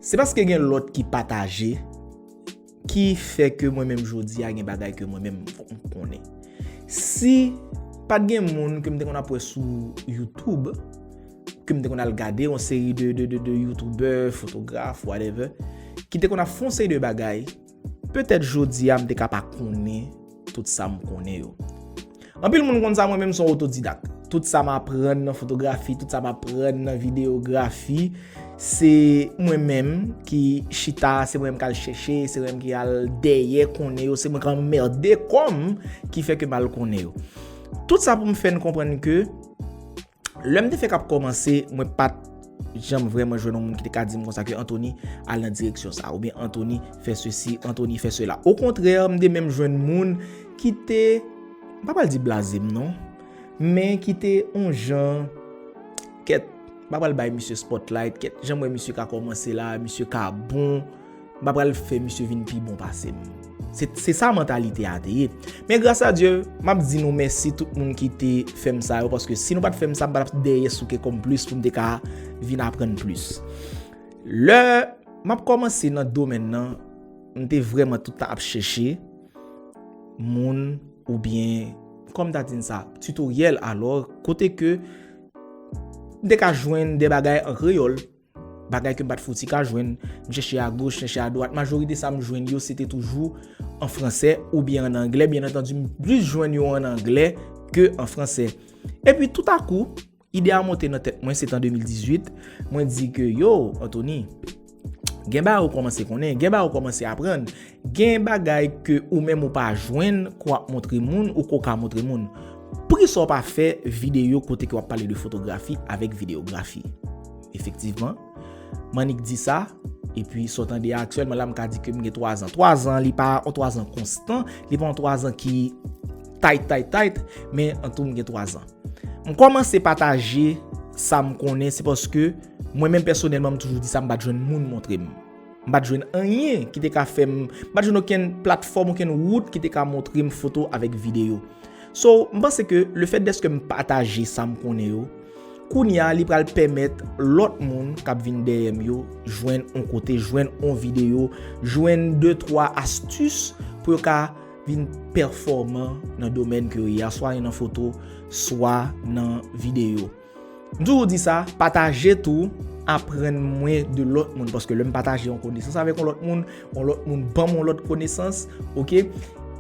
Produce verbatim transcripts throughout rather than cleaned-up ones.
Se paske gen lòt ki pataje ki fè ke mwen menm jodi a gen bagay ke mwen menm fòk m konnen. Si pa t gen moun ke m te konn ap wè sou YouTube, ke m te konn al gade yon seri de, de, de, de YouTuber, fotograf, whatever, ki te konn ap fè yon seri de bagay, petèt jodi a m te ka pa konnen tout sa m konnen yo. Anpil moun konn sa, mwen menm se yon otodidak. Tout sa m aprann nan fotografi, tout sa m aprann nan videyografi, se mwen menm ki chita, se mwen menm k al chèche, se mwen menm ki al dèyè konnen yo, se mwen k anmède kò m ki fè ke m al konnen yo. Tout sa pou m fè n konprann ke lè m te fèk ap kòmanse, mwen pa t janm vrèman jwenn yon moun ki te ka di m konsa ke Anthony al nan direksyon sa, oubyen Anthony fè sesi, Anthony fè sela. Okontrè, m te menm jwenn moun ki te, m pa pral di blaze m non, men ki te yon jan, kèt, m pa pral bay misye spotlight, kèt, jan m wè misye ka kòmanse la, misye ka bon, m pa pral fè misye vin pi bon pase m. Se, se sa mantalite a te ye. Men gras a Dye, m ap di nou mèsi tout moun ki te fè m sa yo, paske si nou pa t fè m sa, m pa t ap dèyè souke kò m plis pou m te ka vin aprann plis. Lè m ap kòmanse nan domèn nan, m te vrèman tout tan ap chèche moun oubyen, kòm ta di n sa, tutoriel alò, kote ke m te ka jwenn de bagay an kreyòl, bagay ke m pa t fouti ka jwenn. M chèche agoch, chèche adwat. Majorite sa m jwenn yo, se te toujou an fransè oubyen an anglè. Byen antandi, m plis jwenn yo an anglè ke an fransè. Epi toutakou, ide a monte nan tèt mwen, se t an de mil dizuit. Mwen di ke, yo, Anthony, gen bagay ou kòmanse konnen, gen bagay ou kòmanse aprann, gen bagay ke ou menm ou pa jwenn, ke w ap montre moun, ou ke w ka montre moun. Poukisa w pa fè videyo kote ke w ap pale de fotografi avèk videyografi? Efektivman, m annik di sa, epi sa w tande a aktyèlman la, m ka di ke m gen twazan. Twazan, li pa yon twazan konstan, li pa yon twazan ki tight, tight, tight, men antou m gen twazan. M kòmanse pataje sa m konnen, se paske mwen menm pèsonèlman, m toujou di sa, m pa t jwenn moun montre m. M pa t jwenn anyen ki te ka fè m, m pa t jwenn okenn platfòm, okenn wout ki te ka montre m foto avèk videyo. So, m panse ke lefèt dèske m pataje sa m konnen yo, kounye a, li pral pèmèt lòt moun k ap vin dèyè m yo jwenn on kote, jwenn on videyo, jwenn de, twa astis pou yo ka vin pèfòman nan domèn ke yo ye a, swa nan foto, swa nan videyo. M toujou di sa, pataje tou, aprann mwen de lòt moun, paske lè m pataje yon konesans avèk yon lòt moun, yon lòt moun ban m yon lòt konesans, oke?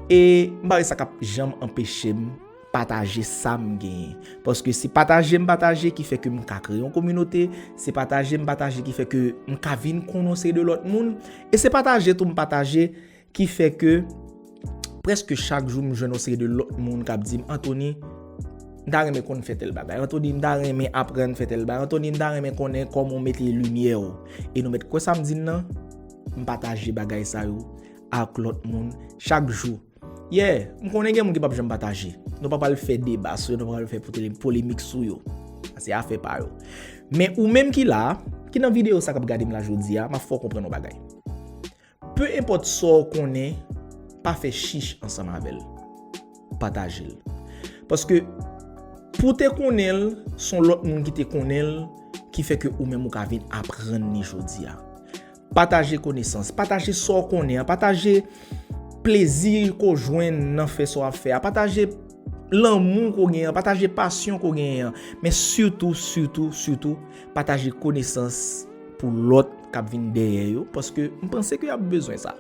E m pa wè sa k ap janm anpeche m pataje sa m genyen. Paske se pataje m pataje ki fè ke m ka kreye yon kominote, se pataje m pataje ki fè ke m ka vin konnen yon seri de lòt moun, e se pataje tou m pataje ki fè ke prèske chak jou m jwenn yon seri de lòt moun k ap di m, Anthony, m ta renmen konn fè tèl bagay. Anthony, m ta renmen aprann fè tèl bagay. Anthony, m ta renmen konnen kòman w mete limyè w. E nou mèt kwè sa m di n nan, m pataje bagay sa yo ak lòt moun chak jou. Yeah, m konnen gen moun ki p ap janm pataje. Nou pa pral fè deba sou yo, nou pa pral fè pote-, polemik sou yo. Sa se afè pa yo. Men ou menm ki la, ki nan videyo sa k ap gade m la jodi a, m ap fè w konprann yon bagay. Pe enpòt sa w konnen, pa fè chich ansanm avè l. Pataje l. Paske pou te konnen l, se yon lòt moun ki te konnen l, ki fè ke ou menm ou ka vin aprann li jodi a. Pataje konesans, pataje sa w konnen an, pataje plezi ke w jwenn nan fè sa w ap fè a, pataje lanmou ke w genyen an, pataje pasyon ke w genyen an, men sitou, sitou, sitou, pataje konesans pou lòt k ap vin dèyè yo, paske m panse ke y ap bezwen sa.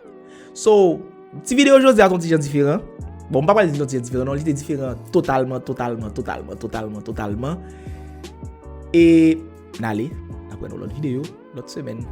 So, ti videyo jodi a t on ti jan diferan. Bon, m pa pral di l t on ti jan diferan, non, li te diferan totalman, totalman, totalman, totalman, totalman. E n ale, n ap wè nan lòt videyo, lòt semèn.